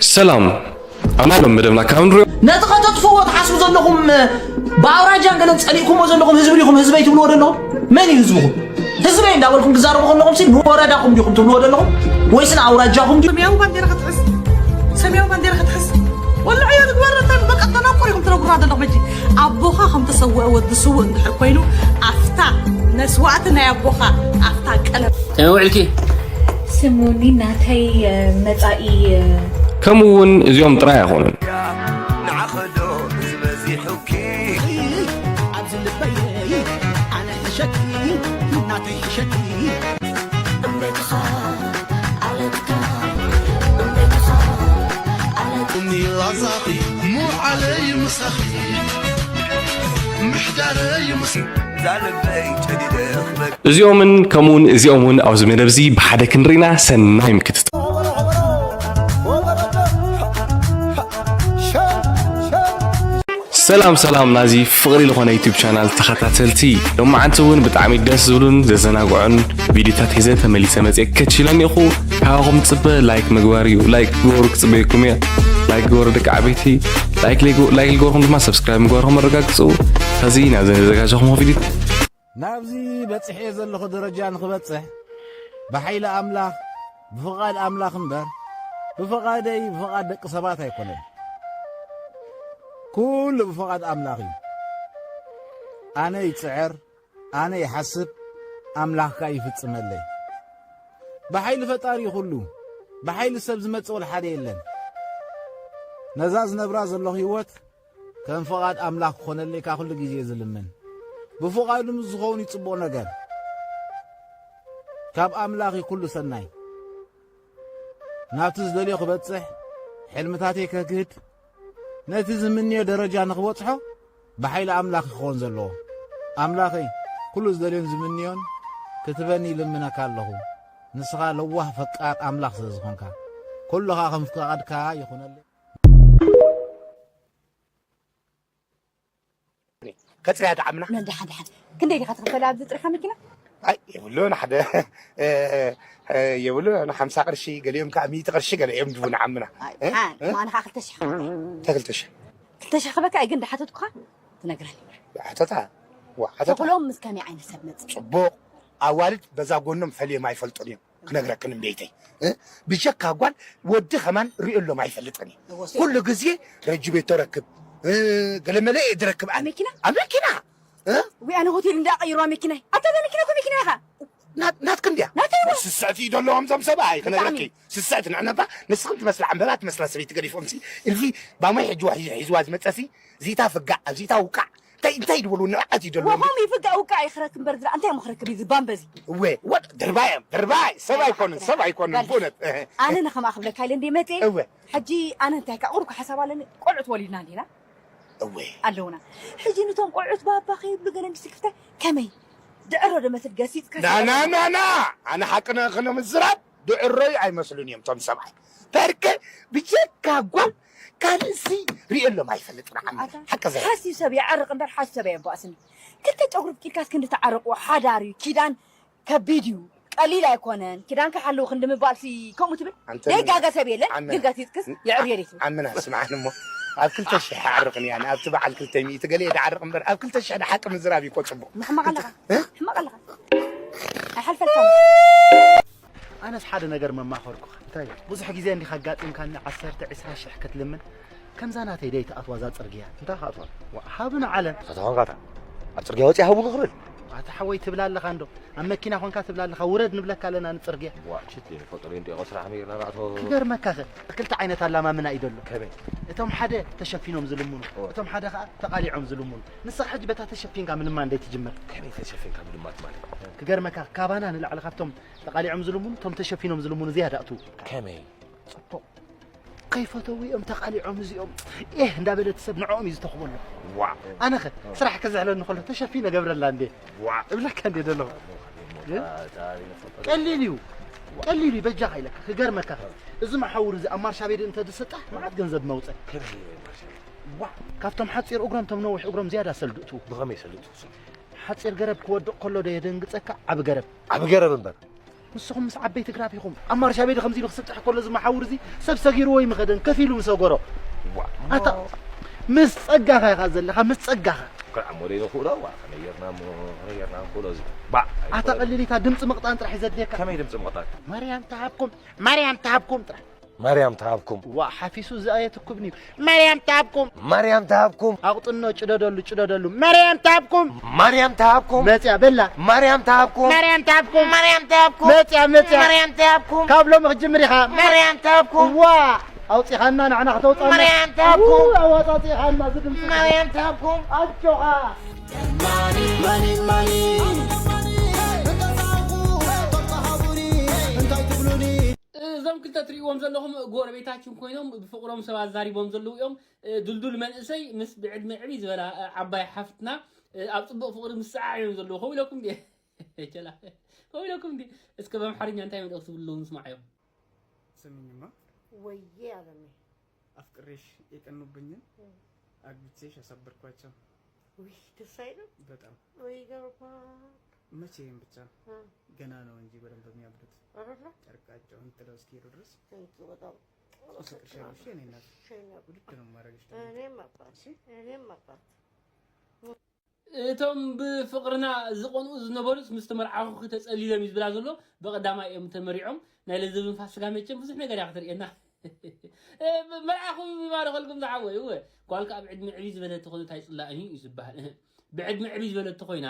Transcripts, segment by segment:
ሰላም ኣማሎም መደብና ካብ ንሪኦ ነቲ ከተጥፍዎ ትሓስቡ ዘለኹም ብኣውራጃን ገለን ጸሊእኩሞ ዘለኹም ህዝቢ ዲኹም ህዝበይ ትብልዎ ዘለኹም? መን እዩ ህዝብኹም? ህዝበይ እንዳበልኩም ትዛረቡ ከለኹም ሲ ንወረዳኹም ዲኹም ትብልዎ ዘለኹም ወይስ ንኣውራጃኹም ዲኹም? ሰማያዊ ባንዴራ ክትሕዝ ሰማያዊ ባንዴራ ክትሕዝ ወላ ዕዮ ትግበር እንተ በቃ ተናቆር ኢኹም ትነግሩና ዘለኹም ሕጂ ኣቦኻ ከም ተሰወአ ወዲ ስውእ እንድሕር ኮይኑ ኣፍታ መስዋእቲ ናይ ኣቦኻ ኣፍታ ቀለም ከመይ ውዕልኪ? ስሙኒ ናተይ መጻኢ ከምኡ እውን እዚኦም ጥራይ ኣይኮኑን። እዚኦምን ከምኡውን እዚኦም እውን ኣብዚ መደብ እዚ ብሓደ ክንርኢና ሰናይ ምክትታል። ሰላም ሰላም ናዚ ፍቕሪ ዝኾነ ዩቱብ ቻናል ተኸታተልቲ፣ ሎማዓንቲ እውን ብጣዕሚ ደስ ዝብሉን ዘዘናግዑን ቪዲዮታት ሒዘ ተመሊሰ መፅየ ከችለኒ ኢኹ። ካባኹም ዝፅበ ላይክ ምግባር እዩ። ላይክ ግበሩ ክፅበየኩም እየ። ላይክ ግበሩ ደቂ ዓበይቲ። ላይክ ላይክ ልገርኩም ድማ ሰብስክራይብ ምግባርኩም ኣረጋግፁ። ከዚ ናብዚ ነዘጋጀኹም ቪዲዮ ናብዚ በጺሐ ዘለኹ ደረጃ ንኽበጽሕ ብሓይሊ ኣምላኽ ብፍቓድ ኣምላኽ እምበር ብፍቓደይ ብፍቓድ ደቂ ሰባት ኣይኮነን። ኩሉ ብፍቓድ ኣምላኽ እዩ። ኣነ ይጽዕር፣ ኣነ ይሓስብ፣ ኣምላኽ ከኣ ይፍጽመለይ። ብሓይሊ ፈጣሪ እዩ ኩሉ። ብሓይሊ ሰብ ዝመጽእ ወላ ሓደ የለን። ነዛ ዝነብራ ዘለኹ ህይወት ከም ፍቓድ ኣምላኽ ክኾነለይ ካብ ኩሉ ግዜ ዝልምን። ብፍቓዱ ምስ ዝኸውን እዩ ጽቡቕ ነገር። ካብ ኣምላኽ እዩ ኩሉ ሰናይ። ናብቲ ዝደልዮ ክበጽሕ፣ ሕልምታተይ ከግህድ፣ ነቲ ዝምንዮ ደረጃ ንኽበጽሖ ብሓይሊ ኣምላኽ እዩ ክኸውን ዘለዎ። ኣምላኸይ፣ ኩሉ ዝደልዮን ዝምንዮን ክትበኒ ይልምነካ ኣለኹ። ንስኻ ለዋህ ፈቃር ኣምላኽ ስለ ዝኾንካ፣ ኩሉ ኸኣ ከም ፍቓድካ ይኹነለይ። ከፅርያ ደዓምና ነዳ ሓደ ሓደ ክንደይ ዲኻ ትኽፈል ኣብዚ ጥርሓ መኪና ኣይ የብሉን ሓደ የብሉ ን ሓምሳ ቅርሺ ገሊኦም ከዓ ሚእቲ ቅርሺ ገለ እዮም ድቡ ንዓምና ኣይ ሓን ማን ከዓ ክልተ ሽሕ እንታይ ክልተ ሽሕ ክልተ ሽሕ ክበካ እየ ግን ዳሓተትኩኻ ትነግረኒ ሕተታ ዋ ሕተታ ተኽሎም ምስ ከመይ ዓይነት ሰብ መፅ ፅቡቅ ኣዋልድ በዛ ጎኖም ፈልዮም ኣይፈልጡን እዮም ክነግረክን እምቤተይ ብጀካ ጓል ወዲ ከማን ሪኦሎም ኣይፈልጥን እዩ ኩሉ ግዜ ረጅቤቶ ረክብ ገለመለ እየ ዝረክብ ኣነ መኪና ኣብ መኪና ወይ ኣነ ሆቴል እንዳ ቀይሮ መኪና ኣታ መኪና ኮ መኪና ኢኻ ናትክ እንድያ ስስዕቲ እዩ ዘለዎም ዞም ሰብኣይ ክነግረኪ ስስዕቲ ንዕነባ ንስኽም ትመስላ ዕምበባ ትመስላ ሰበይቲ ገዲፎም ሲ እልፊ ባሞይ ሕጂ ሒዝዋ ዝመፀሲ ዚታ ፍጋዕ ኣብዚታ ውቃዕ እንታይ እንታይ ድብሉ ንብዓት እዩ ደሎ ወሆም ይፍጋ ውቃ ይኽረክ እምበር ዝላ እንታይ ምኽረክ ቢዚ ባምበዚ እወ ወድ ድርባይ እዮም ድርባይ ሰብ ኣይኮኑን ሰብ ኣይኮኑን ብእውነት ኣነ ንኸማ ክብለካ ኢለ እንደ መጤ እወ ሕጂ ኣነ እንታይ ካ ቁርኩ ሓሳብ ኣለኒ ቆልዑት ወሊድና እንዲና እወ ኣለውና ሕጂ ንቶም ቆልዑት ባባ ከይብሉ ገለ እንዲ ስክፍተ ከመይ ድዕሮ ዶ መስል ገሲጽካ ናናናና ኣነ ሓቅነ ክነ ምዝራብ ድዕሮይ ኣይመስሉን እዮም ቶም ሰብኣይ በርከ ብጀካ ጓል ካልእሲ ርእየሎም ኣይፈልጥን ዓሚ ሓቂ ዘ ሓሲብ ሰብ ይዓርቕ እምበር ሓሲብ ሰብ ኣየባእስን ክልተ ጨጉሪ ብቂልካስ ክንዲ ተዓረቑ ሓዳር እዩ ኪዳን ከቢድ እዩ ቀሊል ኣይኮነን ኪዳን ክሓልው ክንዲ ምባልሲ ከምኡ ትብል ዘይጋገ ሰብ የለን ግን ጋሲፅክስ የዕብየ ደይ ትብል ዓምና ስምዓን እሞ ኣብ ክልተ ሽሕ ዓርቕን እያ ኣብቲ በዓል ክልተ ሚእቲ ገለ የደዓርቕ እምበር ኣብ ክልተ ሽሕ ሓቂ ምዝራብ እዩ እኮ ፅቡቕ ሕማቕ ኣለኻ ሕማቕ ኣለኻ ኣይሓልፈልካ ኣነስ ሓደ ነገር መማኸርኩኻ እንታይ ብዙሕ ግዜ እንዲኻ ኣጋጢምካኒ ዓሰርተ ዕስራ ሽሕ ክትልምን ከምዛ ናተይ ደይ ትኣትዋ እዛ ፅርግያ እንታይ ክኣትዋ ሃብና ዓለም ተተኾንካታ ኣብ ፅርግያ ወፂኣ ሃቡኒ ክብል ኣታ ሓወይ ትብላ ኣለኻ እንዶ ኣብ መኪና ኾንካ ትብላ ኣለኻ ውረድ ንብለካ ኣለና ንፅርግያ ዋችት የፈጠሩ እንዲኦ ስራሕ መይርና ናቶ ክገርመካ ኸ ክልተ ዓይነት ኣላማምና እዩ ዘሎ ከመይ እቶም ሓደ ተሸፊኖም ዝልምኑ እቶም ሓደ ኸዓ ተቓሊዖም ዝልምኑ ንስኻ ሕጂ በታ ተሸፊንካ ምልማን ደይ ትጅምር ከመይ ተሸፊንካ ምልማት ማለት ክገርመካ ካባና ንላዕሊ ካብቶም ተቓሊዖም ዝልምኑ እቶም ተሸፊኖም ዝልምኑ ዝያዳ እትው ከመይ ፅቡቕ ከይፈተው እዮም ተቓሊዖም እዚኦም ኤህ እንዳበለ እቲ ሰብ ንዕኦም እዩ ዝተኽበሎ ዋ ኣነኸ ስራሕ ከዝሕለኒ ከሎ ተሸፊነ ገብረላ እንዴ ዋ እብለካ እንዴ ዘለኹ ቀሊል እዩ ቀሊል እዩ በጃኻ ኢለካ ክገርመካ እዚ መሓውር እዚ ኣብ ማርሻ ቤድ እንተ ዝስጣሕ መዓት ገንዘብ መውፀ ዋ ካብቶም ሓፂር እግሮም ቶም ነዊሕ እግሮም ዝያዳ ሰልዱ እትው ብኸመይ ሰልዱ ሓፂር ገረብ ክወድቕ ከሎ ዶ የደንግፀካ ዓቢ ገረብ ዓቢ ገረብ እምበር ንስኹም ምስ ዓበይቲ ግራፍ ኢኹም። ኣብ ማርሻ ቤት ከምዚ ኢሉ ክስጥሕ ከሎ ዝመሓውር እዚ ሰብ ሰጊርዎ ይምኸደን ከፊሉ ምስ ኣጎሮ። ዋ። ኣታ ምስ ጸጋኻ ኢኻ ዘለኻ፣ ምስ ጸጋኻ። ክዓ ሞዴል ንኽእሎ፣ ዋ፣ ከመይ ጌርና እሞ፣ ከመይ ጌርና ንኽእሎ እዚ። ባ፣ ኣታ ኣይኮነን። ቀሊሊታ ድምፂ ምቕጣን ጥራሕ እዩ ዘድልየካ። ከመይ ድምፂ ምቕጣን? ማርያም ትሃብኩም፣ ማርያም ትሃብኩም ጥራሕ። ማርያም ትሃብኩም። ዋ፣ ሓፊሱ ዝኣየትኩብኒ እዩ። ማርያም ትሃብኩም። ማርያም ትሃብኩም። ኣቕጥኖ ጭደደሉ፣ ጭደደሉ። ማርያም ትሃብኩም። ማርያም ትሃብኩም። መጽያ በላ። ማርያም ትሃብኩም። ማርያም ትሃብኩም። ማርያም ትሃብኩም። መጽያ፣ መጽያ። ማርያም ትሃብኩም። ካብ ሎሚ ክትጅምር ኢኻ። ማርያም ትሃብኩም። ዋ፣ ኣውጺኻና ንዓና ከተውጻና። ማርያም ትሃብኩም። ው፣ ኣዋጻጺኻና ዝድምጽ። ማርያም ትሃብኩም። ኣጆኻ። ማኒ፣ ማኒ፣ ማኒ። እዞም ክልተ ትርእይዎም ዘለኹም ጎረቤታችን ኮይኖም ብፍቕሮም ሰብ ኣዛሪቦም ዘለዉ እዮም። እ፣ ድልዱል መንእሰይ ምስ ብዕድመ ዕብይ ዝበላ፣ እ፣ ዓባይ ሓፍትና፣ እ፣ ኣብ ጽቡቕ ፍቕሪ ምስዓዕ እዮም ዘለዉ። ከምኡ ኢለኩም ድየ? ቸላ። ከምኡ ኢለኩም ድየ? እስከ ብኣምሓርኛ እንታይ መልእኽቲ ትብሉ ኣለዉ ንስማዓዮም። ስሚኝማ። ወዬ ኣለኒ። ኣፍቅሬሽ የቀኑብኝን እም። ኣግብቼሽ ኣሳበርኳቸው። ውይ፣ ደስ አይልም? በጣም። ወይ ገርባ። መቼም ብቻ እ። ገና ነው እንጂ በደንብ የሚያብዱት። አይደለ? ጨርቃቸውን ጥለው እስኪሄዱ ድረስ እንቱ በጣም አፍቅርሻለሁ፣ እሺ፣ የኔ እናት። እሺ፣ የኔ ውድድ ነው የማደርግሽ ደግሞ። እኔም አባት፣ እሺ? እኔም አባት። እቶም ብፍቕርና ዝቐንኡ ዝነበሩስ ምስ ተመርዓኹ ተጸሊሎም እዩ ዝብላ ዘሎ። ብቐዳማይ እዮም ተመሪዖም። ናይ ለዘብን ፋሲካ መቸም ብዙሕ ነገር እያ ክትርእየና። እ፣ መርዓኹም ይባረኸልኩም ዝሓወይ። እወ፣ ጓል ከኣ ኣብ ዕድመ ዕብይ ዝበለት ተኾይኑ እንታይ ጽላእን እዩ ዝበሃል። እህ። ብዕድመ ዕብይ ዝበለት ተኾይና፣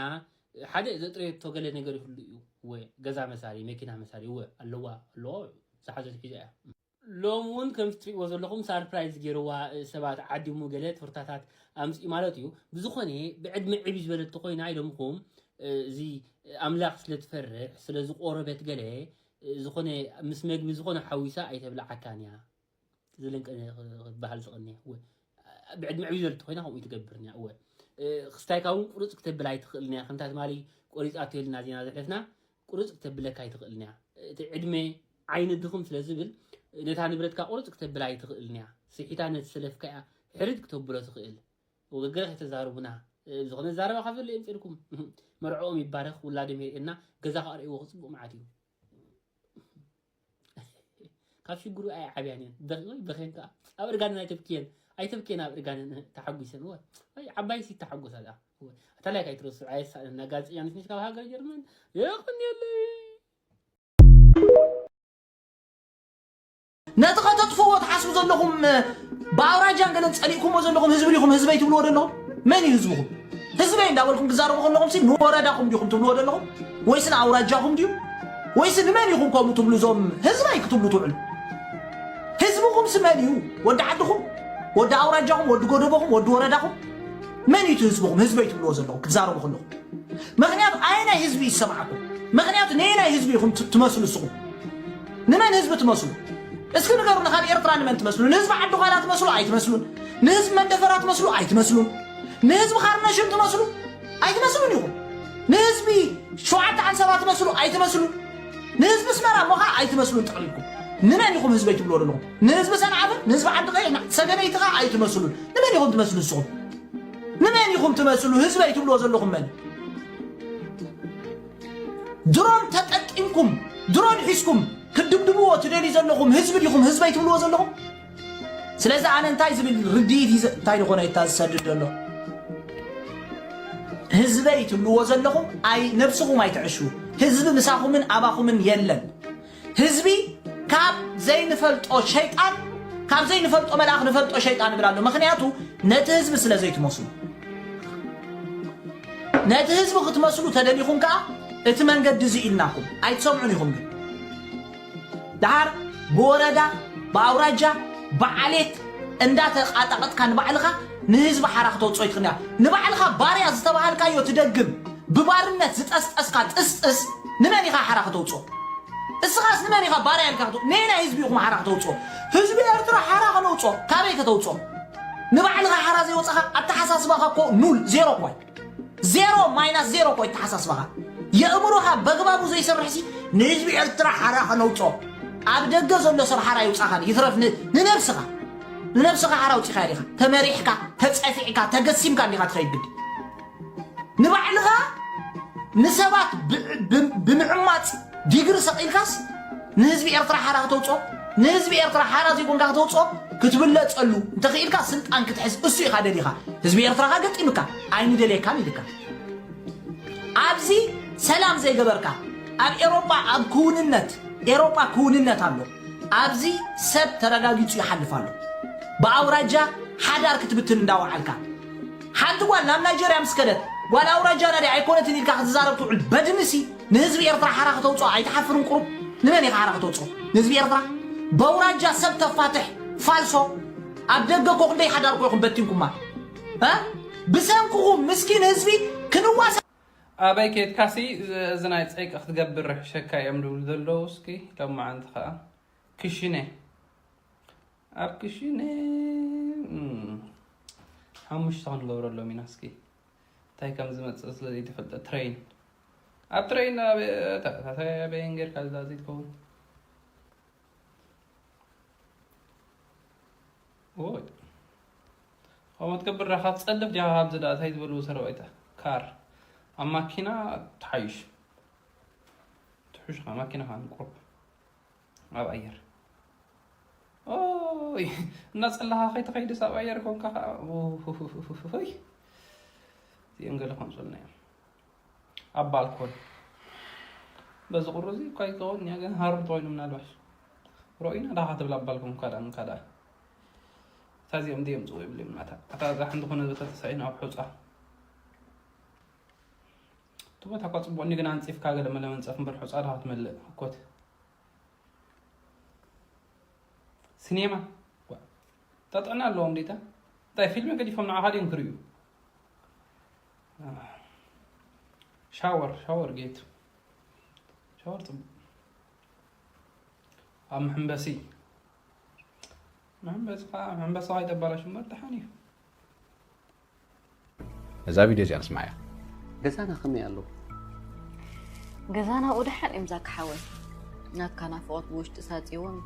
ሓደ ዘጥረየቶ ገለ ነገር ይህሉ እዩ። እወ፣ ገዛ መሳሊ፣ መኪና መሳሊ፣ እወ፣ ኣለዋ፣ ኣለዋ፣ ዝሓዘት ሒዛ እያ። ሎም እውን ከምቲ ትርእይዎ ዘለኹም ሳርፕራይዝ ገይርዋ፣ እ፣ ሰባት ዓዲሙ ገለ ትምህርታታት ኣምፅኡ ማለት እዩ። ብዝኾነ ብዕድመ ዕብይ ዝበለት ተኾይና ኢሎምኹም፣ እ፣ እዚ ኣምላኽ ስለ ትፈርሕ፣ ስለ ዝቆረበት ገለ፣ እ፣ ዝኾነ ምስ መግቢ ዝኾነ ሓዊሳ ኣይተብልዓካን እያ። ዝልንቀ ክበሃል ዝቐንየ። እወ። ብዕድመ ዕብይ ዝበለት ተኾይና ከምኡ ትገብርን እያ። እወ። እ፣ ክስታይካ እውን ቁርፅ ክተብል ኣይትኽእልን እያ። ከምታ ትማሊ ቆሪፃቶ ኢልና ዜና ዘሕለፍና፣ ቁርፅ ክተብለካ ኣይትኽእልን እያ። እቲ ዕድመ ዓይኒ ድኽም ስለ ዝብል፣ ነታ ንብረትካ ቁርፅ ክተብል ኣይትኽእልን እያ። ስሒታ ነቲ ሰለፍካ እያ ሕርድ ክተብሎ ትኽእል። ወገገለ ከይተዛርቡና፣ እ፣ ዝኾነ ዛረባ ካብ ዘሎ የምፅልኩም። መርዕኦም ይባረኽ፣ ውላዶም የርእየና፣ ገዛ ከኣ ርእይዎ ክፅቡቕ መዓት እዩ። ካብ ሽግሩ ኣይዓብያን እየን። በኺ-፣ ወይ በኺን ከኣ። ኣብ እርጋነን ኣይተብክየን። ኣይተብክየን ኣብ እርጋነን፣ እ፣ ተሓጒሰን። ወይ፣ ወይ ዓባይሲ ይተሓጎሳ ደኣ። ወይ፣ ኣታ ላይክ ኣይትረስዑ፣ ኣየሳእነና። ጋዜጠኛ ነሽ ነሽ ካብ ሃገር ጀርመን። የቐንየለይ። ነቲ ከተጥፍዎ ትሓስቡ ዘለኹም፣ ብኣውራጃን ገለን ጸሊእኩሞ ዘለኹም ህዝቢ ዲኹም ህዝበይ ትብልዎ ዘለኹም? መን እዩ ህዝብኹም? ህዝበይ እንዳበልኩም ትዛረቡ ከለኹም ሲ ንወረዳኹም ዲኹም ትብልዎ ዘለኹም? ወይስ ንኣውራጃኹም ድዩ? ወይስ ንመን ኢኹም ከምኡ ትብሉ? እዞም ህዝበይ ክትብሉ ትውዕሉ? ህዝብኹም ሲ መን እዩ? ወዲ ዓድኹም? ወዲ ኣውራጃኹም? ወዲ ጎደቦኹም? ወዲ ወረዳኹም? መን እዩ እቲ ህዝብኹም? ህዝበይ ትብልዎ ዘለኹም ክትዛረቡ ከለኹም? ምኽንያቱ ኣየናይ ህዝቢ ይሰማዓኩም? ምኽንያቱ ነየናይ ህዝቢ ኢኹም ት-፣ ትመስሉ እስኹም? ንመን ህዝቢ ትመስሉ? እስኪ ንገሩኒ፣ ካብ ኤርትራ ንመን ትመስሉ? ንህዝቢ ዓዲ ዃላ ትመስሉ? ኣይትመስሉን። ንህዝቢ መንደፈራ ትመስሉ? ኣይትመስሉን። ንህዝቢ ካርነሽም ትመስሉ? ኣይትመስሉን ኢኹም። ንህዝቢ ሸውዓተ ዓንሰባ ትመስሉ? ኣይትመስሉን። ንህዝቢ ኣስመራ እሞ ኸዓ ኣይትመስሉን ጠቕሊልኩም። ንመን ኢኹም ህዝበይ ትብልዎ ዘለኹም? ንህዝቢ ሰንዓፈ፣ ንህዝቢ ዓዲ ቀይሕ፣ ና-፣ ሰገነይቲ ኸዓ ኣይትመስሉን። ንመን ኢኹም ትመስሉ ንስኹም? ንመን ኢኹም ትመስሉ? ህዝበይ ትብልዎ ዘለኹም መን? ድሮን ተጠቂምኩም፣ ድሮን ሒዝኩም ክትድብድብዎ ትደልዩ ዘለኹም ህዝቢ ዲኹም ህዝበይ ትብልዎ ዘለኹም? ስለዚ ኣነ እንታይ ዝብል ርድኢት ሒዘ፣ እንታይ ዝኾነ እታ ዝሰድድ ዘሎ? ህዝበይ ትብልዎ ዘለኹም ኣይ-፣ ነብስኹም ኣይትዕሹ። ህዝቢ ምሳኹምን ኣባኹምን የለን። ህዝቢ ካብ ዘይንፈልጦ ሸይጣን፣ ካብ ዘይንፈልጦ መልኣኽ ንፈልጦ ሸይጣን ይብል ኣሎ። ምኽንያቱ ነቲ ህዝቢ ስለ ዘይትመስሉ። ነቲ ህዝቢ ክትመስሉ ተደሊኹም ከኣ እቲ መንገዲ እዚ ኢልናኩም። ኣይትሰምዑን ኢኹም ግን። ደሓር ብወረዳ፣ ብኣውራጃ፣ ብዓሌት እንዳተቃጣቀጥካ ንባዕልኻ ንህዝቢ ሓራ ክተውፅኦ ኣይትኽእልን ኢኻ። ንባዕልኻ ባርያ ዝተባሃልካዮ ትደግም፣ ብባርነት ዝጠስጠስካ ጥስጥስ ንመን ኢኻ ሓራ ክተውፅኦ? እስኻስ ንመን ኢኻ ባርያ ኢልካ ክተው-፣ ነየናይ ህዝቢ ኢኹም ሓራ ክተውፅኦ? ህዝቢ ኤርትራ ሓራ ክነውፅኦ ካበይ ከተውፅኦ? ንባዕልኻ ሓራ ዘይወፃኻ ኣተሓሳስባኻ እኮ ኑል፣ ዜሮ እኮ እዩ። ዜሮ ማይናስ ዜሮ እኮ እዩ ኣተሓሳስባኻ። የእምሮኻ በግባቡ ዘይሰርሕሲ ንህዝቢ ኤርትራ ሓራ ከነውፅኦ። ኣብ ደገ ዘሎ ሰብ ሓራ ይውፃኻ፣ ይትረፍ ን-፣ ንነብስኻ። ንነብስኻ ሓራ ኣውፂኻ ዲኻ? ተመሪሕካ፣ ተፀፊዕካ፣ ተገሲምካ እንዲኻ ትኸይድ ግዲ። ንባዕልኻ ንሰባት ብ-፣ ብ-፣ ብምዕማፅ፣ ዲግሪ ሰቒልካስ ንህዝቢ ኤርትራ ሓራ ከተውፅኦ፣ ንህዝቢ ኤርትራ ሓራ ዘይኮንካ ከተውፅኦ ክትብለፀሉ እንተኽኢልካ ስልጣን ክትሕዝ እሱ ኢኻ ደሊኻ። ህዝቢ ኤርትራ ኸኣ ገጢምካ ኣይንደልየካን ኢልካ። ኣብዚ ሰላም ዘይገበርካ ኣብ ኤሮጳ ኣብ ክውንነት ኤሮጳ ክውንነት ኣሎ። ኣብዚ ሰብ ተረጋጊጹ ይሓልፍ ኣሎ። ብኣውራጃ ሓዳር ክትብትን እንዳወዓልካ ሓንቲ ጓል ናብ ናይጀርያ ምስ ከደት ጓል ኣውራጃና ድያ ኣይኮነትን ኢልካ ክትዛረብ ትውዕል በድንሲ ንህዝቢ ኤርትራ ሓራ ከተውፅኦ ኣይትሓፍርን? ቁሩብ ንመን ኢኻ ሓራ ከተውፅኦ ንህዝቢ ኤርትራ? በውራጃ ሰብ ተፋትሕ ፋልሶ ኣብ ደገ እኮ ክንደይ ሓዳር እኮ ኢኹም በቲንኩማ እ ብሰንክኹም ምስኪን ህዝቢ ክንዋሳ ኣበይ ኬድካሲ እዚ ናይ ፀይቂ ክትገብር ርሕሸካ እዮም ድብሉ ዘለዉ እስኪ ሎማዓንቲ ከዓ ክሽነ ኣብ ክሽነ ሓሙሽተ ክንገብረሎም ኢና እስኪ እንታይ ከም ዝመፅእ ስለ ዘይተፈልጠ ትሬን ኣብ ትሬን ኣበየን ጌርካ ዝዳዚ ትኸውን ወይ ከምኡ ትገብር ዳኻ ትጸልፍ ዲኻ ካብዚ ደኣ እንታይ ዝበልዎ ሰረባይታ ካር ኣብ ማኪና ትሓይሽ ትሕሽ ኻ ማኪና ኻ ንቁርብ ኣብ ኣየር ኦይ እናጸለኻ ከይትኸይድስ ኣብ ኣየር ኮንካ ኸዓ ይ እዚኦም ገለ ከምፅልና እዮም ኣብ ባልኮን በዚ ቁሪ እዚ እኳ ይከውን እያ ግን ሃሩር ተኮይኑ ምናልባሽ ሮኢና ዳኻ ትብል ኣብ ባልኮን እኳ ደኣ እንካ ደኣ እታ እዚኦም ድዮም ፅው ይብል ይምናታ እታ እዛ ሓንቲ ኮነ በታ ተሳኢና ኣብ ሑፃ እቲ ቦታ እኳ ፅቡቅ እኒ ግን ኣንፂፍካ ገለ መለ መንፀፍ እምበር ሑፃ ዳኻ ትመልእ እኮት ሲኔማ ዋ፣ ጠጥዕና ኣለዎም ዲታ እንታይ ፊልሚ ገዲፎም ንዓኻ ድዮም ክርእዩ ሻወር ሻወር ጌት ሻወር ፅቡቅ ኣብ መሐንበሲ መሐንበሲ ከዓ መሐንበሲ ከይተባላሽ እምበር ደሓን እዩ ነዛ ቪድዮ እዚኣ ንስማዓያ። ገዛና ከመይ ኣሎ? ገዛና ኣብኡ ደሓን እዮም ዛኪ ሓወይ። ናትካ ናፍቖት ብውሽጢ ሳጽይዎም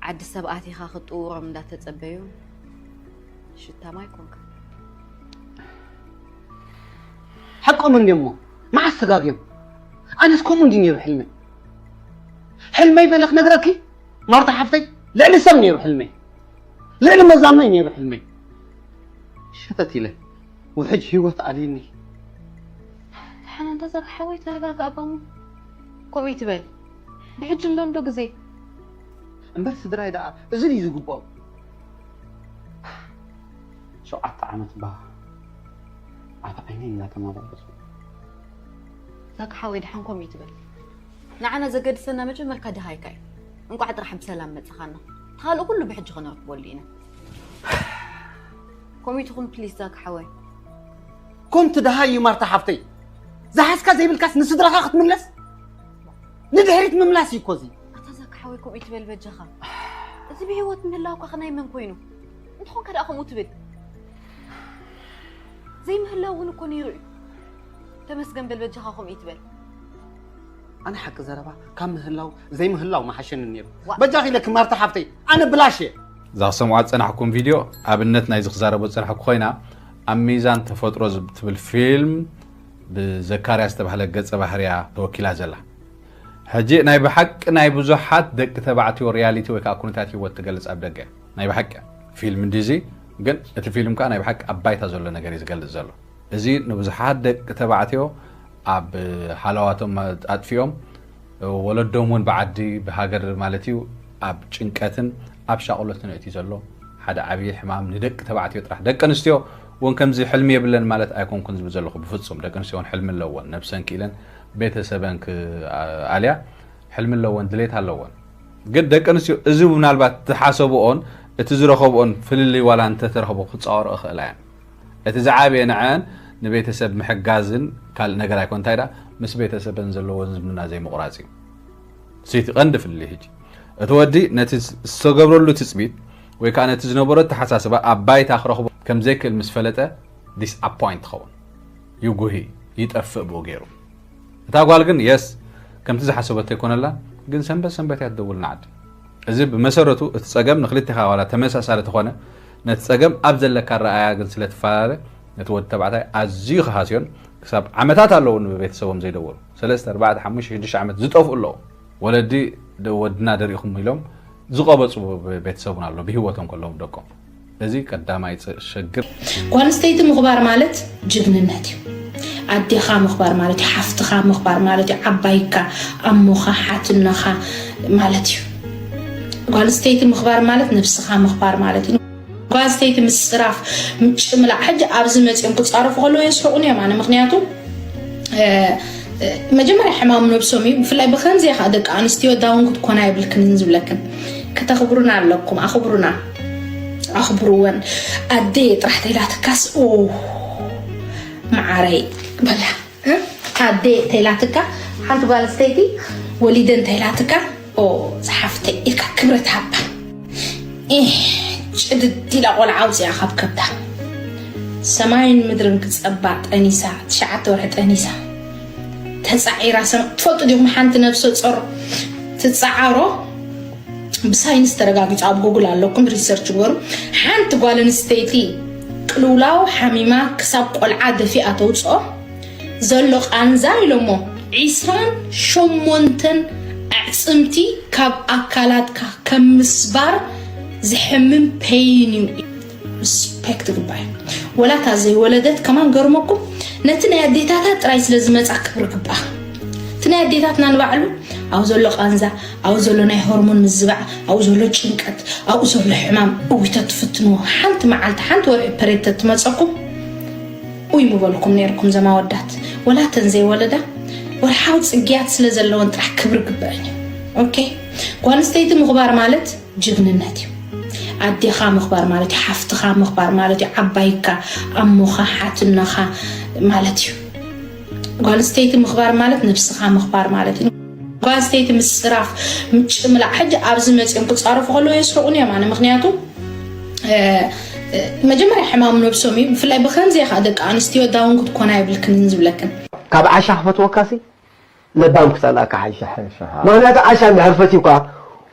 ዓዲ ሰብ ኣቲኻ ክትጥውሮም እንዳተጸበዩ ሽታ ማይ ኮንካ። ሓቆም እንድዮሞ መዓስ ተጋግዮም? ኣነስ ከምኡ እንዲ ነይሩ ሕልመይ። ሕልመይ በለ ክነግረኪ ማርታ ሓፍተይ ልዕሊ ሰብ ነይሩ ሕልመይ። ልዕሊ መዛኖይ ነይሩ ሕልመይ ሸተት ኢለ ውሕጅ ህይወት ኣልዩኒ። ደሓን እንተ ዘርሓወይ ተረጋግኣ ባሙ። ከምኡ ይትበል። ብሕጂ ኣሎ እንዶ ግዜ። እምበር ስድራይ ደኣ እዚ ድዩ ዝግብኦም? ሸውዓተ ዓመት ባ ኣብ ዓይነይ እናተመላለሱ። ዛኪ ሓወይ ደሓን ከምኡ ይትበል። ንዓና ዘገድሰና መጀመርካ ድሃይካ እዩ። እንቋዕ ጥራሕ ብሰላም መጻኻና። ካልእ ኩሉ ብሕጂ ክነርክበሉ ኢና። ኮሚትኹም ፕሊስ ዛኪ ሓወይ። ኮምቲ ድሃይ እዩ ማርታ ሓፍተይ። ዝሓዝካ ዘይብልካስ ንስድራኻ ክትምለስ? ንድሕሪት ምምላስ እዩ እኮ እዚ። ኣታ ዛኪ ሓወይ ከምኡ ይትበል በጃኻ። እዚ ብህይወት ምህላውካ ኸ ናይ መን ኮይኑ? እንተኾንካ ደኣ ከምኡ ትብል? ዘይምህላው እውን እኮ ነይሩ እዩ። ተመስገን በል በጃኻ ከምኡ ይትበል። ኣነ ሓቂ ዘረባ ካብ ምህላው ዘይምህላው ምሓሸኒ ነይሩ። በጃኺ ኢለኪ ማርታ ሓፍተይ ኣነ ብላሽ እየ። እዛ ክሰምዓ ዝጸናሕኩም ቪድዮ ኣብነት ናይዚ ክዛረቦ ዝጸናሕኩ ኮይና ኣብ ሚዛን ተፈጥሮ ትብል ፊልም ብዘካርያ ዝተባህለ ገጸ ባህርያ ተወኪላ ዘላ። ሕጂ ናይ ብሓቂ ናይ ብዙሓት ደቂ ተባዕትዮ ሪያሊቲ ወይ ከዓ ኩነታት ህይወት ትገልጽ ኣብ ደገ ናይ ብሓቂ ፊልም እንዲዚ ግን እቲ ፊልም ከዓ ናይ ብሓቂ ኣብ ባይታ ዘሎ ነገር እዩ ዝገልጽ ዘሎ። እዚ ንብዙሓት ደቂ ተባዕትዮ ኣብ ሓለዋቶም ኣጥፊኦም ወለዶም እውን ብዓዲ ብሃገር ማለት እዩ ኣብ ጭንቀትን ኣብ ሻቕሎትን እቲ ዘሎ ሓደ ዓብዪ ሕማም ንደቂ ተባዕትዮ ጥራሕ ደቂ ኣንስትዮ እውን ከምዚ ሕልሚ የብለን ማለት ኣይኮንኩን ዝብል ዘለኹ ብፍፁም ደቂ ኣንስትዮ እውን ሕልሚ ኣለወን ነብሰን ክኢለን ቤተሰበን ክኣልያ ሕልሚ ኣለወን ድሌት ኣለወን ግን ደቂ ኣንስትዮ እዚ ምናልባት ዝሓሰብኦን እቲ ዝረኸብኦን ፍልልይ ዋላ እንተተረኽቦ ክፃወሮ እኽእላ እየን እቲ ዝዓበየ ንዐን ንቤተሰብ ምሕጋዝን ካልእ ነገር ኣይኮን እንታይ ዳ ምስ ቤተሰበን ዘለዎን ዝምድና ዘይምቑራፅ እዩ። እቲ ቀንዲ ፍልልይ ሕጂ እቲ ወዲ ነቲ ዝተገብረሉ ትፅቢት ወይ ከዓ ነቲ ዝነበሮ ኣተሓሳስባ ኣብ ባይታ ክረኽቦ ከም ዘይክእል ምስ ፈለጠ ዲስኣፖይንት ትኸውን፣ ይጉሂ፣ ይጠፍእ ብኡ ገይሩ። እታ ጓል ግን የስ ከምቲ ዝሓሰበቶ ኣይኮነላን፣ ግን ሰንበት ሰንበት እያ ትደውል ንዓዲ። እዚ ብመሰረቱ እቲ ጸገም ንኽልቴኻ ዋላ ተመሳሳሊ ተኾነ ነቲ ጸገም ኣብ ዘለካ ኣረኣእያ ግን ስለ ትፈላለ ነቲ ወዲ ተባዕታይ ኣዝዩ ክሃስዮን ክሳብ ዓመታት ኣለዉ ንቤተሰቦም ዘይደወሉ። ሰለስተ፣ ኣርባዕተ፣ ሓሙሽተ፣ ሽዱሽተ ዓመት ዝጠፍኡ ኣለዉ። ወለዲ ደ-፣ ወድና ደሪኹም ኢሎም ዝቐበጹ ቤተሰቡን ኣሎ ብህይወቶም ከለዎም ደቆም። እዚ ቀዳማይ ጸ-፣ ሸግር። ጓል ኣንስተይቲ ምኽባር ማለት ጅግንነት እዩ። ኣዴኻ ምኽባር ማለት እዩ፣ ሓፍትኻ ምኽባር ማለት እዩ፣ ዓባይካ፣ ኣሞኻ፣ ሓትነኻ ማለት እዩ። ጓል ኣንስተይቲ ምኽባር ማለት ነብስኻ ምኽባር ማለት እዩ። ጓል ኣንስተይቲ ምጽራፍ፣ ምጭምላቕ፣ ሕጂ ኣብዚ መጺኦም ክጻረፉ ከለዉ የስሕቑኒ እዮም ኣነ። ምኽንያቱ፣ እ፣ እ፣ መጀመርያ ሕማም ነብሶም እዩ። ብፍላይ ብኸምዚ ኢኻ ደቂ ኣንስትዮ ዳውን ክትኮና የብልክንን ዝብለክን። ከተኽብሩና ኣለኩም፣ ኣኽብሩና። ኣኽብርወን። ኣደ ጥራሕ ተይላትካስ፣ ኦ፣ መዓረይ፣ በላ። እ? ኣደ ተይላትካ፣ ሓንቲ ጓል ኣንስተይቲ ወሊደ እንተይላትካ፣ ኦ፣ ዝሓፍተይ ኢልካ ክብረት ሃባ። ኤህ፣ ጭድድ ኢላ ቆልዓ ኣውፂኣ ካብ ከብዳ። ሰማይን ምድርን ክፀባ ጠኒሳ፣ ትሽዓተ ወርሒ ጠኒሳ። ተፃዒራ ሰማ-፣ ትፈልጡ ዲኹም ሓንቲ ነብሰ ጾር ትፀዓሮ? ብሳይንስ ተረጋጊፁ፣ ኣብ ጉግል ኣለኩም፣ ሪሰርች ግበሩ። ሓንቲ ጓል ኣንስተይቲ ቅልውላው ሓሚማ ክሳብ ቆልዓ ደፊኣ ተውፅኦ ዘሎ ቃንዛ ኢሎሞ፣ ዒስራን ሸሞንተን ኣዕፅምቲ ካብ ኣካላትካ ከም ምስባር ዝሕምም ፔይን እዩ። ሪስፔክት ግባይ። ወላ እታ ዘይወለደት ከማን ገርመኩም፣ ነቲ ናይ ኣዴታታ ጥራይ ስለ ዝመጻ ክብሪ ግባ። እቲ ናይ ኣዴታትና ንባዕሉ ኣብኡ ዘሎ ቃንዛ፣ ኣብኡ ዘሎ ናይ ሆርሞን ምዝባዕ፣ ኣብኡ ዘሎ ጭንቀት፣ ኣብኡ ዘሎ ሕማም፣ እውይ ተትፍትንዎ። ሓንቲ መዓልቲ፣ ሓንቲ ወርሒ ፐሬድ ተትመጸኩም፣ ኡይ ምበልኩም ነይርኩም ዘም ኣወዳት። ወላ እተን ዘይወለዳ ወርሓዊ ጽግያት ስለ ዘለወን ጥራሕ ክብሪ ግበአን እዩ። ኦኬ? ጓል ኣንስተይቲ ምኽባር ማለት ጅግንነት እዩ። ኣዴኻ ምኽባር ማለት እዩ፣ ሓፍትኻ ምኽባር ማለት እዩ፣ ዓባይካ፣ ኣሞኻ፣ ሓትነኻ ማለት እዩ። ጓል ኣንስተይቲ ምኽባር ማለት ነብስኻ ምኽባር ማለት እዩ። ጓል ኣንስተይቲ ምጽራፍ፣ ምጭምላቕ፣ ሕጂ ኣብዚ መጺኦም ክጻረፉ ከለዉ የስሕቑኒ እዮም ኣነ። ምኽንያቱ፣ እ፣ እ፣ መጀመርያ ሕማም ነብሶም እዩ። ብፍላይ ብኸምዚ ኢኻ ደቂ ኣንስትዮ ዳውን ክትኮና የብልክንን ዝብለክን። ካብ ዓሻ ክፈትወካሲ ለባም ክጸልኣካ ሓይሻ። ሓይሻ፣ ሃ። ምኽንያቱ ዓሻ እንድሕር ፈትዩካ፣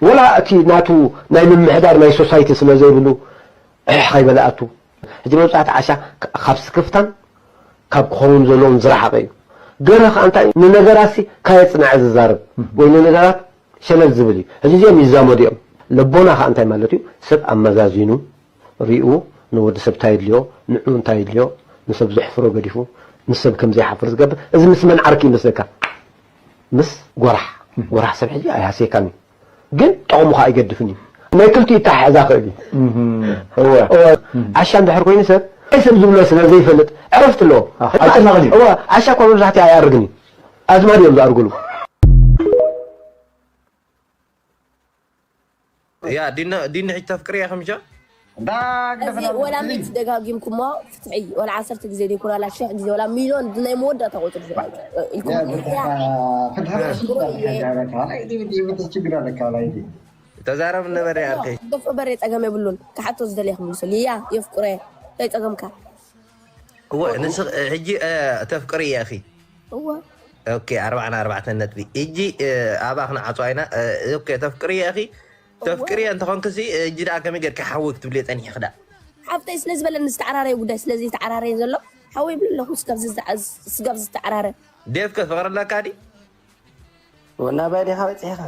ወላ እቲ ናቱ ናይ ምምሕዳር ናይ ሶሳይቲ ስለ ዘይብሉ፣ ዕሕ ከይበለ ኣቱ። ሕጂ መብዛሕቲ ዓሻ ካ-፣ ካብ ስክፍታን ካብ ክኸውን ዘለዎን ዝረሓቐ እዩ። ገለ ከኣ እንታይ ንነገራትሲ ካየጽንዐ ዝዛረብ፣ እህ። ወይ ንነገራት ሸለል ዝብል እዩ። ሕጂ እዚኦም ይዛመዱ እዮም። ለቦና ከኣ እንታይ ማለት እዩ? ሰብ ኣመዛዚኑ ሪኡ ንወዲ ሰብ እንታይ የድልዮ፣ ንዕኡ እንታይ የድልዮ፣ ንሰብ ዘሕፍሮ ገዲፉ ንሰብ ከም ዘይሓፍር ዝገብር፣ እዚ ምስ መን ዓርኪ ይመስለካ? ምስ ጎራሕ። ጎራሕ ሰብ ሕጂ ኣይሃስየካን እዩ። ግን ጠቕሙ ከኣ ኣይገድፍን እዩ። ናይ ክልቲኡ ይተሓሕዛ ክእል እዩ። እወ። እወ። ዓሻ እንድሕር ኮይኑ ሰብ፣ ናይ ሰብ ዝብሎ ስለ ዘይፈልጥ ዕረፍቲ ኣለዎ። ኣዎ፣ ኣይጨነቕን እዩ። እወ፣ ዓሻ እኮ መብዛሕትኡ ኣይኣርግን እዩ። ኣዝማድ እዮም ዝኣርግሉ። ያ፣ ዲና፣ ዲኒ ሕጂ ተፍቅርያ ከምሻ? ዳ እዚ ክደፍና ወላ ፍትሒ። ሚእቲ ደጋጊምኩሞ ፍትሒ፣ ወላ ዓሰርተ ግዜ ዘይኮነ፣ ወላ ሽሕ ግዜ፣ ወላ ሚልዮን ናይ መወዳእታ ቁጽሪ ኢልኩም። ያ፣ ያ፣ ፍትሒ ርእሱ ፍትሒ ርእሱ ያ። ያ፣ ያ፣ ያ፣ ፍትሒ ችግር ኣለካ፣ ወላ ይዲ። ተዛረብ ነበረ፣ ያ፣ ኣርከይ። ደፍሮ በሬ ጸገም የብሉን። ክሓቶ ዝደለየ ክምልሰሉ። ያ፣ የፍቅሮ እየ። እንታይ ጸገምካ? እወ፣ ንስኽ-፣ ሕጂ፣ እ፣ ተፍቅሪ እያ፣ እኺ? እወ። ኦኬ፣ ኣርባዓን ኣርባዕተን ነጥቢ። ሕጂ፣ እ፣ ኣባ ክንዓጽዋ ኢና። እ፣ ኦኬ፣ ተፍቅሪ እያ፣ እኺ? እወ። ተፍቅሪ እያ እንተኾንክሲ፣ እ፣ ሕጂ ደኣ ከመይ ጌርካ ሓወይ ክትብልዮ ጸኒሕኺ ደኣ? ሓፍተይ ስለ ዝበለኒ ዝተዓራረየ ጉዳይ ስለ ዘይተዓራረየ ዘሎ፣ ሓወይ ይብል ኣለኹ፣ ስጋብ ዝዝዓ-፣ ስጋብ ዝተዓራረ። ዴቭ ከ ፍቕሪ ኣለካ ድዩ? ወናባይ ዲኻ በጺሕኻ?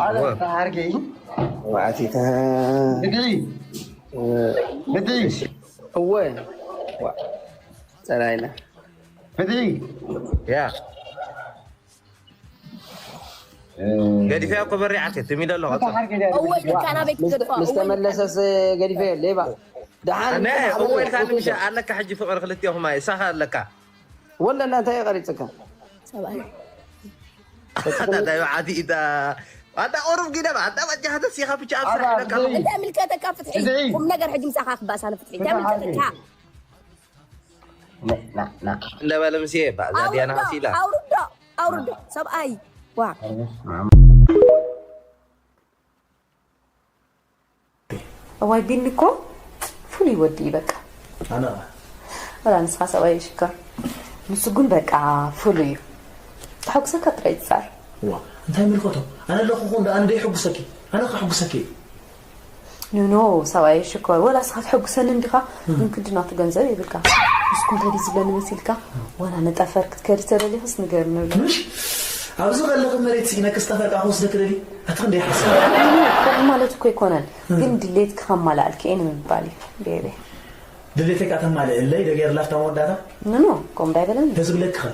ኣለ እወ። ተዓርገይ። ወኣቲታ። ብድዒ። እ፣ ብድዒ። እወ። ዋ። ጸላኢና። ብድዒ። ያ። እ፣ ገዲፈያ እኮ በሪዓት እየ፣ ትም ኢለ ኣለኹ፣ እታ ቀጽል። ዓርገይ ድያ እወ፣ ብድዒ። ልካ ናበይ ምስ-፣ ክትገድፋ? ምስ እወ፣ ተመለሰስ ገዲፈ ሌባ። ደሓን ኣነ፣ እንትን እወ፣ ኢልካ ሓወይ ንምሻ ኣለካ ሕጂ ፍቕሪ ክልቲኦኹም ኣይ፣ እሳኻ ኣለካ። ወላ እናንተ የቐሪጽካ። ሰብኣይ። ኣታ ዳዩ ዓቲ ኢታ። ኣታ ቁሩብ ጊዳ፣ ኣታ ባጃ ሃተ ሲኻ ብቻ ኣብ ኣታ ስራሕ ኢለካ። ብዘይ እንታይ ምልከተካ ፍትሒ? ብዘይ ቁም ነገር ሕጂ ምሳኻ ክባእሳኒ ፍትሒ። እንታይ ፍትሒ ምልከተካ? ዓርገይ። ና፣ ና፣ ና። እንደበለ ምስ እየ፣ ባእዛ ዲያና ኣውርዶ፣ ሃሲላ። ኣውርዶ፣ ኣውርዶ። ሰብኣይ። ዋ። ኣርበስ ማማ። እዋይ ቢኒ እኮ ፍሉይ ወዲ እዩ በቃ። ኣነ ኸ? ወላ ንስኻ ሰብኣይ ሽኮር። ንሱ ግን በቃ ፍሉይ እዩ። ተሐጉሰካ ጥራይ ይጻር። ዋ፣ እንታይ ምልከቶ? ኣነ ኣለኹ እኮ እንዳ ኣነ ደይሕጉሰኪ። ኣነ ከሕጉሰኪ እዩ። ኖ፣ ኖ፣ ሰብኣይ ሽኮር፣ ወላ ንስኻ ትሕጉሰኒ እንዲኻ፣ እም። ግን ክንዲ ናቱ ገንዘብ የብልካ። እስኩም ከዲ ዝብለኒ መሲልካ ዋላ ንጠፈር ክትከዲ ተደሊኽስ ንገርኒ። ምሽ ኣብዚ ከለኺ መሬት ስኢነክስ ጠፈር ከዓ ክወስደኪ ደሊ ኣቲ ክንደይ ሓስብ። ከምኡ ማለት እኮ ኣይኮነን፣ ግን ድሌትኪ ከማላእልኪ እየ ንምባል እዩ ቤቤ። ድሌተይ ከዓ ተማልእለይ ደገር ላፍታ መወዳእታ። ንኖ ከምኡ እንዳይበለኒ። ተዝብለኪ ኸ?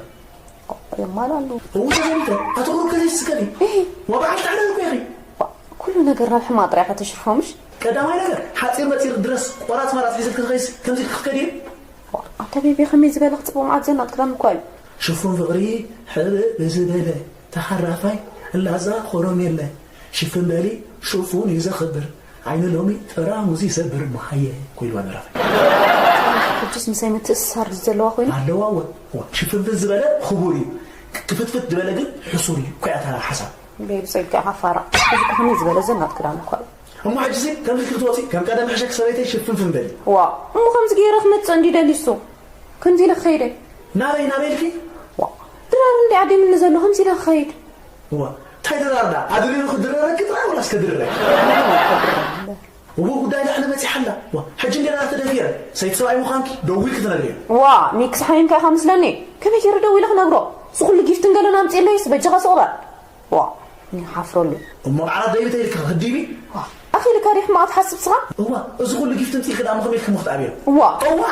የማላሉ። እው ተዘሊተ ኣትቑሩ ከዘይስከሊ። እህ። ወበዓል ታዕዳል እኮ ኢኺ። ኩሉ ነገር ናብ ሕማቕ ጥራይ ኢኻ ተሽርፎ ምሽ? ቀዳማይ ነገር ሓፂር መፂር ድረስ ቆራፅ መራፅ ሒዘት ክትኸይስ ከምዚ ክትከዲ እዩ። ኣታ ቤቢ ከመይ ዝበለ ክፅቡቕ መዓት ዘናት ክዳን እኳ እዩ። ሽፉን ፍቕሪ ሕብእ ብዝበለ ተሓራፋይ ላዛ ኾሮሜለ ሽፍን በሊ ሽፉን እዩ ዘኽብር ዓይኒ ሎሚ ተራሙዝ ይሰብር መሃየ ኮይልዋ ደራፋይ። ሕጅስ ምሳይ ምትእስሳር ዘለዋ ኮይና ኣለዋ። ወ ሽፍንፍን ዝበለ ክቡር እዩ፣ ክፍትፍት ዝበለ ግን ሕሱር እዩ። ኮያታ ሓሳብ ቤቢ ጸጋ ሓፋራ እዚ ከመይ ዝበለ ዘናት ክዳን እኳ እዩ። እሞ ሕጂ ሲ ከምዚ ክትወፂ ከም ቀደም ሕሸክ ሰበይተይ ሽፍንፍን በሊ። ዋ እሞ ከምዚ ገይረ ክመፅእ እንዲ ደሊ እሱ ከምዚ ኢለ ክኸይደ ናበይ ናበይ ኢልኪ? ዋ ድራር እንዲ ዓዲምኒ ዘሎ ከምዚ ኢለ ክኸይድ። ዋ እንታይ ድራር ዳ ኣድሪሩ ክድረረኪ ጥራይ ወላስ ከድርረኪ? እዎ ጉዳይ ላዕሊ በፂሓ ኣላ። ዋ ሕጂ እንዴ ደኣ ተደፊረ ሰይቲ ሰብኣይ ምዃንኪ ደዊልኪ ትነግርዮ። ዋ ሚክስ ሓሚምካ ኢኻ ምስለኒ። ከመይ ገይረ ደዊለ ክነግሮ? እዚ ኩሉ ጊፍትን ገለን ኣምፅእለይስ በጃኻ ስቕ በል። ዋ ይሓፍረሉ። እሞ ቃላት ደይብተ ኢልካ ክትዲቢ? ዋ ኣኺልካ ዲሕ ማኣ ትሓስብ ስኻ? እዋ እዚ ኩሉ ጊፍት ምፂእኪ ደኣ ምኽም ኢልኪ ምኽትኣብዮ። ዋ እዋ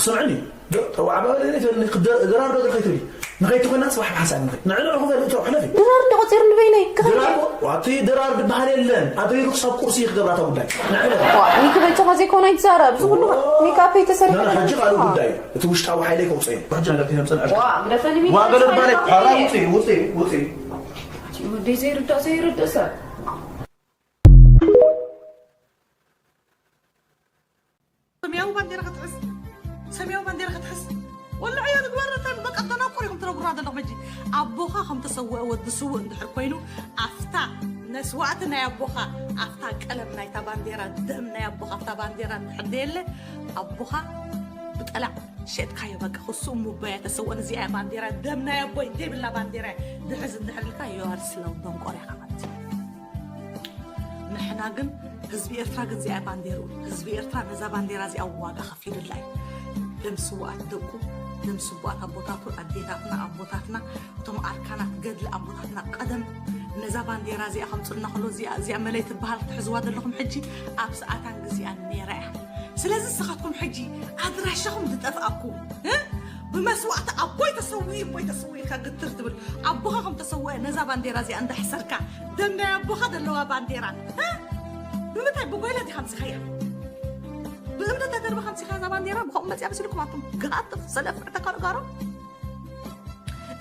ስምዕኒ ዶ ተዋዕባ ለይለ ትበልኒ ክደራር ዶ ከይትብሊ ንኸይቲ ኮይና ፅባሕ ብሓንሳብ ንኸ ንዕንዑ ክበል እቶ ሕለፊ። ድራር እንዲ ቆፂሩ ንበይነይ ክኸይድ ድራር እኮ ኣብቲ ድራር ዝበሃል የለን። ኣድሪሩ ክሳብ ቁርሲ እዩ ክገብራ እታ ጉዳይ ንዕለፊ። ዋ ኒኪ በጃኻ ዘይኮነ ኣይትዛረብ። እዚ ኩሉ ሜካፕ ኣይተሰሪሐ ናና ሕጂ ካልእ ጉዳይ እዩ። እቲ ውሽጣዊ ሓይለይ ከውፅኦ እዩ። ሕጂ ነገር ከይተምፅእ ንዕሽ ዋ ግደፈኒ ዋ ገለ ባለ ሐራ ውፅእ ውፅእ ውፅእ። ወደይ ዘይርዳእ ዘይርዳእ ሰብ ሰማያዊ ባንዴራ ክትሕዝ ሰማያዊ ባንዴራ ክትሕዝ ወላ ዕዮ ንግበር ተን በቃ ተናቁር ኢኹም ትነግሩና ዘለኹም። ሕጂ ኣቦኻ ከም ተሰወአ ወዲ ስውእ እንድሕር ኮይኑ ኣብታ መስዋእቲ ናይ ኣቦኻ ኣብታ ቀለም ናይታ ባንዴራ ደም ናይ ኣቦኻ ኣብታ ባንዴራ እንድሕር ደየለ ኣቦኻ ብጠላዕ ሸጥካዮ በቃ ክሱ ሙባያ ተሰወን እዚኣ ባንዴራ ደም ናይ ኣቦይ ዘይብላ ባንዴራ ድሕዝ እንድሕር ኢልካ you are slow ደንቆር ኢኻ ማለት እዩ። ንሕና ግን ህዝቢ ኤርትራ ግን እዚኣ ባንዴሩ ህዝቢ ኤርትራ ነዛ ባንዴራ እዚኣ ዋጋ ከፊሉላ እዩ። ደም ስዋኣት ደቁ ደም ስቡኣት ኣቦታቱ ኣዴታትና ኣቦታትና እቶም ኣርካናት ገድሊ ኣቦታትና ቀደም ነዛ ባንዴራ እዚኣ ከምፅልና ከሎ እዚኣ እዚኣ መለይ ትበሃል ክትሕዝዋ ዘለኹም ሕጂ ኣብ ሰኣታን ግዜኣን ነይራ እያ። ስለዚ ንስኻትኩም ሕጂ ኣድራሻኹም ዝጠፍኣኩም እ? ብመስዋእቲ ኣቦይ ተሰዊኡ እቦይ ተሰዊኡ ኢልካ ግትር ትብል ኣቦኻ ከም ተሰወአ ነዛ ባንዴራ እዚኣ እንዳሕሰርካ ደም ናይ ኣቦኻ ዘለዋ ባንዴራ እ? ብምንታይ ብጎይላ ዲኻ ኣምፂኻያ? ብእምኒ ተደርበኻ ኣምፂኻ እዛ ባንዴራ ብኸምኡ መፅያ መሲልኩም ኣቱም ግሃጥፍ ሰለፍ ዕተካ ንጋሮ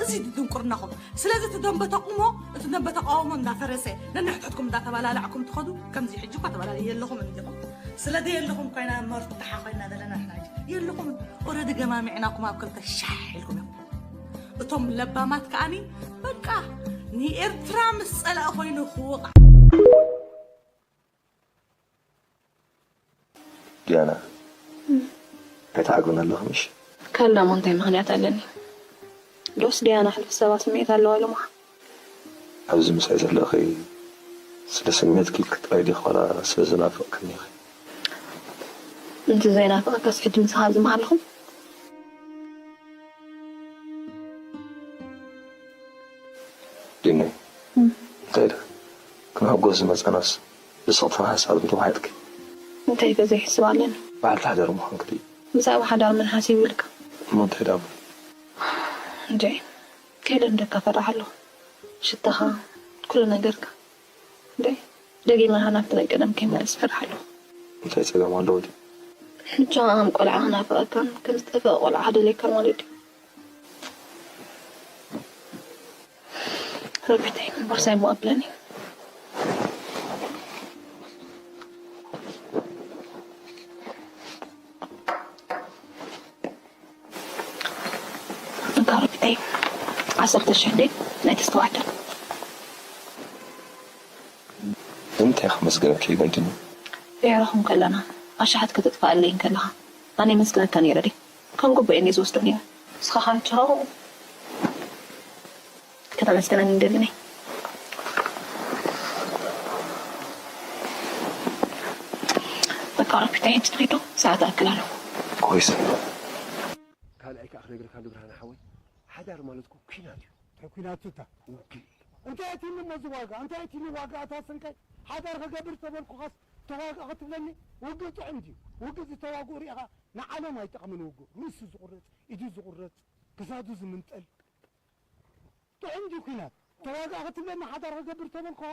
እዚ ድንቁርናኹም ስለዚ እቲ ደንበ ተቑሞ እቲ ደንበ ተቃውሞ እንዳፈረሰ ነንሕድሕድኩም እንዳተባላላዕኩም ትኸዱ ከምዚ ሕጂ እኳ ተባላለ የለኹም እንዲኹም ስለ ዘየለኹም ኮይና መርትሓ ኮይና ዘለና ንሕና ሕጂ የለኹም ኦረዲ ገማሚዕናኩም ኣብ ክልተ ሻሕ ኢልኩም ኢኹም እቶም ለባማት ከዓኒ በቃ ንኤርትራ ምስ ጸላእ ኮይኑ ክወቓ ዲያና ኣይትዓግብን ኣለኺ ምሽ? ከላ እሞ እንታይ ምኽንያት ኣለኒ? ዶስ ዲያና ሕልፊ ሰባ ስምዒት ኣለዋ ኢሎማ? ኣብዚ ምሳይ ዘለኺ ስለ ስምዒትኪ ኢልኪ ጥራይ ዲኺ ዋላ ስለ ዝናፈቕክኒ ኢኺ? እንተዘይናፈቐካስ ሕጂ ምሳኻ ኣብዚ ምሃለኹ? ዲነይ እንታይ ኢለ ክንሕጎስ ዝመፃናስ ብስቕታ ሓሳብ እንተዋሒጥኪ እንታይ ከ ዘይሕስብ ኣለኒ በዓልቲ ሓዳር ምዃንኪ ድዩ ብዛዕባ ሓዳር ምን ሓሲቡ ኢልካ እሞ እንታይ ዳሞ እንዴ ከይደ እንደካ ፈራሕ ኣለኹ ሽታኻ ኩሉ ነገርካ እንዴ ደጊመ ናብቲ ናይ ቀደም ከይመለስ ፈራሕ ኣለኹ እንታይ ጸገም ኣለዎ ድዩ ብቻ ከም ቆልዓ ክናፍቐካን ከም ዝጠፈአ ቆልዓ ክደልየካን ማለት ድዩ ረቢተይ ቦርሳይ እሞ ኣብለኒ እንካ ረቢተይ ዓሰርተ ሽሕ እንዴ ናይ ተስተዋዕደ ንምንታይ ከመስግነኪ ይገድኒ ብሕራኹም ከለና ኣሽሓት ከተጥፍኣለይ እንከለኻ ኣነ የመስግነካ ነይረ ድየ ከም ጉቡኤን እየ ዝወስዶ ነይረ። ንስኻ ኸኣ ንቻው ከተመስግነኒ ይደሊ ነይ። በቃ ረቢተይ ሕጂ ትኸይዶ ሰዓት ኣክል ኣለኹ። እኮ ኮይሰ ካልኣይ ከዓ ክነግረካ እንዶ ብርሃነ ሓወይ፣ ሓዳር ማለት እኮ ኲናት እዩ። እንታይ ኲናት እታ? ውግእ እዩ። እንታይ እቲ እሞ ዝዋጋ እንታይ እቲ ዋጋ ኣታ ስንቀይ? ሓዳር ከገብር ተበልኩኻስ ተዋጋ ክትብለኒ? ውግእ ጥዑም ድዩ? ውግእ ዝተዋግኡ ሪኢኻ ንዓለም ኣይጠቕምን። ውግእ ርእሱ ዝቑረፅ፣ ኢዱ ዝቑረፅ፣ ክሳዱ ዝምንጠል ጥዑም ድዩ ኲናት? ተዋጋ ክትብለኒ ሓዳር ከገብር ተበልኩኻ?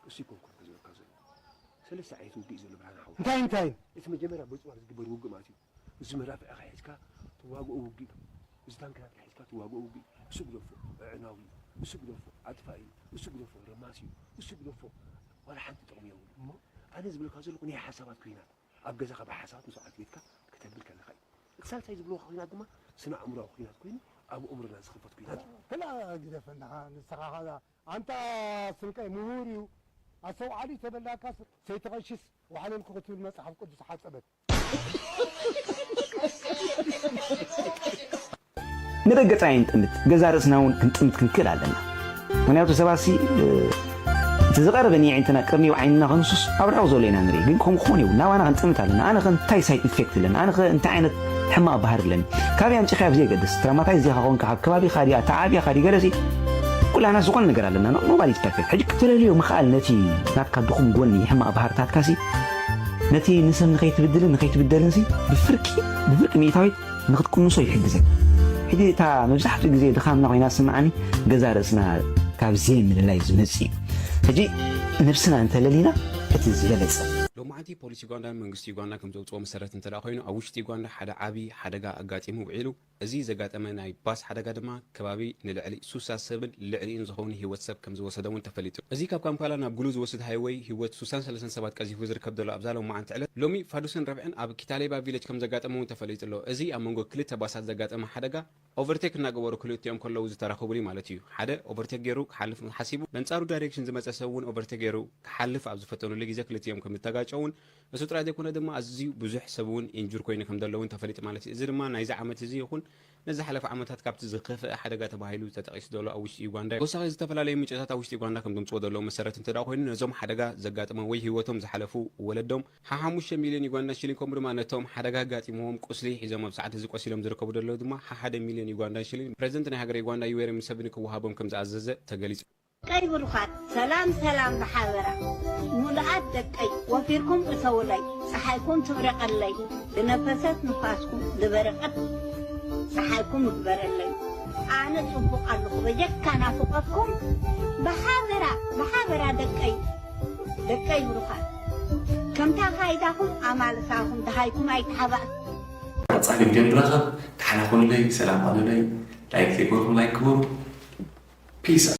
እሱ ይኮንኩን ክዝረካ ዘሎ ሰለስተ ዓይነት ውግእ እዩ ዘሎ ብርሃነ ሓወይ። እንታይ እንታይ? እቲ መጀመርያ በፅዋር ዝግበር ውግእ ማለት እዩ። እዚ መዳፍዕኻ ሒዝካ ትዋግኦ ውግእ እዩ። እዚ ታንክታትካ ሒዝካ ትዋግኦ ውግእ እዩ። እሱ ግደፎ፣ ኣዕናዊ እዩ። እሱ ግደፎ፣ ኣጥፋኢ እዩ። እሱ ግደፎ፣ ረማሲ እዩ። እሱ ግደፎ፣ ዋላ ሓንቲ ጥቕሚ የብሉ። ኣነ ዝብለካ ዘለኹ ናይ ሓሳባት ኲናት ኣብ ገዛኻ ብሓሳባት መስዋዕቲ ቤትካ ከተብል ከለኻ እዩ። እቲ ሳልሳይ ዝብልዎ ኲናት ድማ ስነ ኣእምሮዊ ኲናት ኮይኑ ኣብ ኣእምሮና ዝኽፈት ኲናት እዩ። ክላ ግደፈና ንስኻ ኻዛ ኣንታ ስንቀይ ምሁር እዩ ኣስተውዓሊ ተበላካስ ሰይተቐሽስ ዋሕለልኩ ክትብል መጽሓፍ ቅዱስ ሓጸበት። ንደገ ጥራይ ንጥምት፣ ገዛ ርእስና እውን ክንጥምት ክንክእል ኣለና። ምክንያቱ ሰባሲ እቲ ዝቐረበ ንየዒንትና ቅርኒው ዓይንና ከንሱስ ኣብ ርሑቕ ዘሎ ኢና ንርኢ። ግን ከምኡ ክኾን የብሉ። ናባና ክንጥምት ኣለና። ኣነ ከ እንታይ ሳይድ ኢፌክት ኣለኒ? ኣነ ከ እንታይ ዓይነት ሕማቕ ባህሪ ኣለኒ? ካበይ ኣምጺኻዮ ብዘየገድስ፣ ትራማታይዝ ዲኻ ኮንካ፣ ካብ ከባቢኻ ድያ፣ ተዓብያኻ ድዩ ገለሲ፣ ኩላና ዝኾነ ነገር ኣለና። ኖባዲ ኢዝ ፐርፌክት። ሕጂ ክትለልዮ ምኽኣል ነቲ ናትካ ድኹም ጎኒ፣ ሕማቕ ባህርታትካሲ፣ ነቲ ንሰብ ንኸይትብድልን ንኸይትብደልንሲ ብፍርቂ ብፍርቂ ሚእታዊት ንኽትቅንሶ ይሕግዘን። ሕጂ እታ መብዛሕትኡ ግዜ ድኻምና ኮይና ትስምዓኒ ገዛ ርእስና ካብ ዘይምልላይ ዝመጽእ እዩ። ሕጂ ነብስና እንተለሊና እቲ ዝበለጸ። ሎማዓንቲ ፖሊስ ዩጋንዳን መንግስቲ ዩጋንዳ ከም ዘውፅኦ መሰረት እንተ ኮይኑ ኣብ ውሽጢ ዩጋንዳ ሓደ ዓብዪ ሓደጋ ኣጋጢሙ ውዒሉ። እዚ ዘጋጠመ ናይ ባስ ሓደጋ ድማ ከባቢ ንልዕሊ ሱሳ ሰብን ልዕሊኡን ዝኸውን ህይወት ሰብ ከም ዝወሰደ እውን ተፈሊጡ። እዚ ካብ ካምፓላ ናብ ጉሉ ዝወስድ ሃይወይ ህይወት ሱሳን ሰለስተን ሰባት ቀዚፉ ዝርከብ ዘሎ ኣብዛ ሎማዓንቲ ዕለት ሎሚ ፋዱስን ረብዕን ኣብ ኪታሌባ ቪለጅ ከም ዘጋጠመ እውን ተፈሊጡ ኣሎ። እዚ ኣብ መንጎ ክልተ ባሳት ዘጋጠመ ሓደጋ ኦቨርቴክ እናገበሩ ክልቲኦም ከለዉ ዝተራኸቡሉ ማለት እዩ። ሓደ ኦቨርቴክ ገይሩ ክሓልፍ ሓሲቡ፣ በንጻሩ ዳይሬክሽን ዝመጸ ሰብ እውን ኦቨርቴክ ገይሩ ክሓልፍ ኣብ ዝፈተኑሉ ግዜ ክልቲኦም ከም ዝተጋጨውን፣ እሱ ጥራይ ዘይኮነ ድማ ኣዝዩ ብዙሕ ሰብ እውን ኢንጁር ኮይኑ ከም ዘለውን ተፈሊጡ ማለት እዩ። እዚ ድማ ናይዚ ዓመት እዚ ይኹን ነዚ ሓለፈ ዓመታት ካብቲ ዝኸፍአ ሓደጋ ተባሂሉ ተጠቒሱ ዘሎ ኣብ ውሽጢ ዩጋንዳ እዩ። ተወሳኺ ዝተፈላለዩ ምንጭታት ኣብ ውሽጢ ዩጋንዳ ከም ዘምፅዎ ዘለዉ መሰረት እንተ ኮይኑ ነዞም ሓደጋ ዘጋጠመ ወይ ህይወቶም ዝሓለፉ ወለዶም ሓሓሙሽተ ሚልዮን ዩጋንዳን ሽሊን ከምኡ ድማ ነቶም ሓደጋ ኣጋጢምዎም ቁስሊ ሒዞም ኣብ ሰዓት እዚ ቆሲሎም ዝርከቡ ዘለዉ ድማ ሓሓደ ሚልዮን ዩጋንዳን ሽሊን ፕሬዚደንት ናይ ሃገረ ዩጋንዳ ዩዌሪ ሙሰቪኒ ክወሃቦም ከም ዝኣዘዘ ተገሊጹ። ቀይ ብሩኻት ሰላም ሰላም ብሓበራ ሙሉኣት ደቀይ ወፊርኩም እተውለይ ፀሓይኩም ትብረቐለይ ብነፈሰት ንፋስኩም ዝበረቐት ፀሓይኩም ይግበረለይ ኣነ ፅቡቕ ኣለኹ በጀካ ናፍቆትኩም ብሓበራ ብሓበራ ደቀይ ደቀይ ብሩኻት ከምታ ካይዳኹም ኣማልሳኹም ደሃይኩም ኣይተሓባእ ቀጻሊ ቪድዮ ንራኸብ። ተሓላኹለይ፣ ሰላም ኣሉለይ። ላይክ ዘይገበርኩም ላይክ ግበሩ። ፒስ።